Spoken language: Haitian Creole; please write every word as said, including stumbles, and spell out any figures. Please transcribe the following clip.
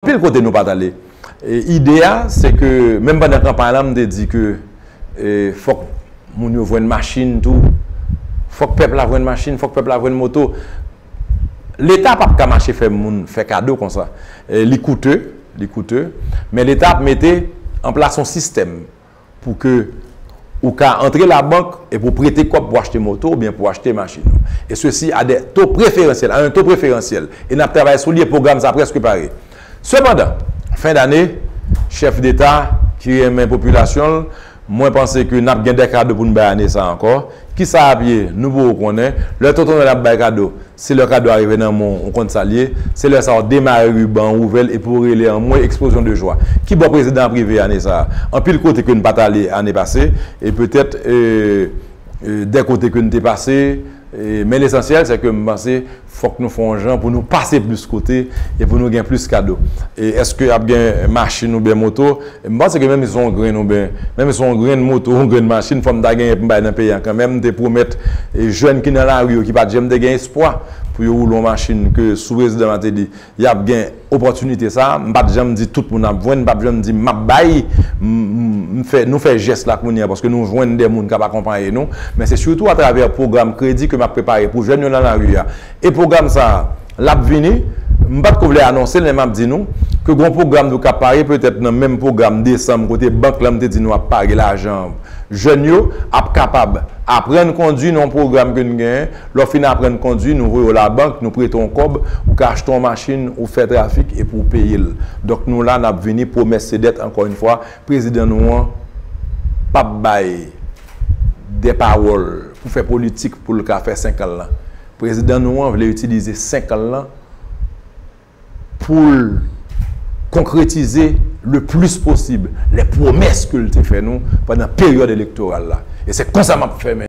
Anpil kote nou pa t ale. E, ide a, se ke menm pandan kanpay la, m te di ke e, fòk moun yo jwenn machin tou. Fòk pèp la jwenn machin, fòk pèp la jwenn moto. Leta p ap ka mache fè moun fè kado konsa. E, li koute, li koute. Men Leta ap mete an plas yon sistèm pou ke ou ka antre labank e pou prete kòb pou achte moto oubyen pou achte machin. E sesi a de to preferansyèl, a un taux préférentiel. E n ap travay sou li e pwogram sa prèske pare. Sepandan, fen dane, chèf deta ki renmen popilasyon l, mwen panse ke n ap gen de kado pou n bay ane sa ankò. Kisa ap ye, nou poko konnen. Lè tonton Nòl ap bay kado, se lè kado a rive nan men w, ou konn sa l ye. Se lè sa w demare riban an, ouvè l, epi w rele an mwen eksplozyon de jwa. Ki bò prezidan ap rive ane sa a? Anpil kote ke n pa t ale ane pase, e petèt, e, e, de kote ke n te pase, e, men lesansyèl, se ke m panse fòk nou fè yon jan pou nou pase plis kote e pou nou gen plis kado. E èske ap gen machin oubyen moto? M panse ke menm si se yon grenn oubyen, menm si se yon grenn moto, yon grenn machin, fò m ta genyen pou m bay nan peyi a kanmenm. M te pwomèt, e, jèn ki nan lari yo, ki pa t janm te gen espwa pou yo woule yon machin, ke sou prezidan Martelly, y ap gen opòtinite sa. M pa t janm di tout moun ap jwenn, m pa t janm di m ap bay. M, m, m fè, nou fè jès la kounye a, paske nou jwenn de moun k ap akonpaye nou. Men se sitou atravè pwogram kredi ke m ap prepare pou jèn yo nan lari a. E pwogram sa a, l ap vini. M pa t ko vle anonse l, men m ap di nou ke gon pwogram tou k ap pare, petèt nan menm pwogram desanm, kote bank lan, m te di nou ap pare lajan jèn yo ap kapab aprann kondwi nan yon pwogram ke n genyen. Lè w fin aprann kondwi, nou voye w labank, nou prete w yon kòb, ou ka achte yon machin, ou fè trafik epi w peye l. Donk, nou la, n ap vini, pwomès se dèt, ankò yon fwa, prezidan nou an p ap bay de pawòl pou fè politik pou l ka fè senk an l lan. Prezidan nou an vle itilize senk an l lan pou l konkretize le plis posib les promesses ke l te fè nou pandan peryòd elektoral la. E se konsa m ap fèmen.